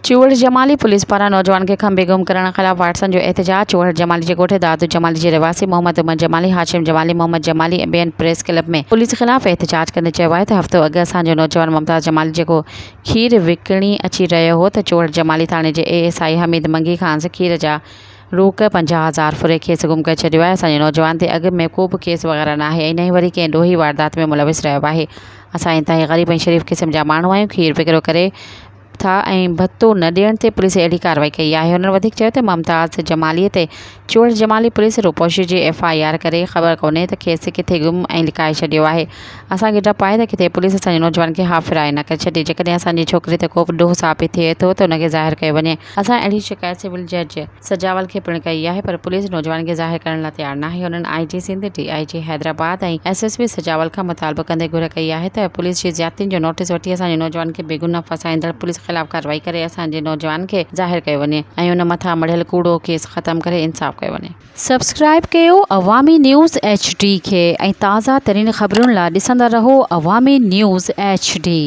Chuhar Jamali police پاران نوجوان کي کنڀي گم ڪرڻ خلاف وارثن جو احتجاج، چوهڙ جمالي جي ڳوٺ دادو جمالي جي رهواسي محمد عمر جمالي، هاشم جمالي، محمد جمالي ۽ ٻين پريس ڪلب ۾ پوليس خلاف احتجاج ڪندي چيو آهي ته هفتو اڳ اسان جو نوجوان ممتاز جمالي جيڪو کير وڪڻي اچي رهيو هو ته چوهڙ جمالي ٿاڻي جي A S I Hameed Mangi کانئس کير جا روڪ 50 هزار ڦري کيس گم ڪري ڇڏيو آهي اسان جي نوجوان تي اڳ ۾ ڪو به ڪيس وغيره ناهي ۽ نه ئي وري ڪنهن ڏوهي واردات ۾ ملوث رهيو آهي اسان انتهائي غريب ۽ شريف قسم جا ماڻهو آهيون کير وڪرو ڪري ٿا ۽ ڀتو نه ڏيڻ تي پوليس اهڙي ڪارروائي ڪئي آهي. هنن وڌيڪ چيو ته ممتاز جمالي تي چوهڙ جمالي پوليس روپوشي جي ايف I R ڪري خبر ڪونهي ته کيس ڪٿي گم ۽ لڪائي ڇڏيو آهي. اسان کي ڊپ آهي ته ڪٿي پوليس اسان جي نوجوان کي هاف فرائي نه ڪري ڇڏي. جيڪڏهن اسان جي ڇوڪري تي ڪو به ڏوهه ثابت ٿئي ٿو ته ان کي ظاهر ڪيو وڃي. اسان اهڙي شڪايت سول جج سجاول کي پڻ ڪئي آهي پر پوليس نوجوان کي ظاهر ڪرڻ لاء تيار ناهي. هنن I G Sindh, D I G Hyderabad ۽ S S P Sujawal کان مطالبو ڪندي گهر ڪئي آهي ته پوليس جي زيادتين جو نوٽيس وٺي اسان جي نوجوان کي بيگناهه ڦاسائيندڙ پوليس خلاف ڪارروائي ڪري اسان جي نوجوان کي ظاهر ڪيو وڃي ۽ ان مٿان مڙهيل ڪوڙو ڪيس ختم ڪري انصاف ڪيو وڃي. سبسڪرائيب ڪيو عوامي نيوز ايڇ ڊي کي ۽ تازه ترين خبرن لا ڏسندا رهو عوامي نيوز ايڇ ڊي.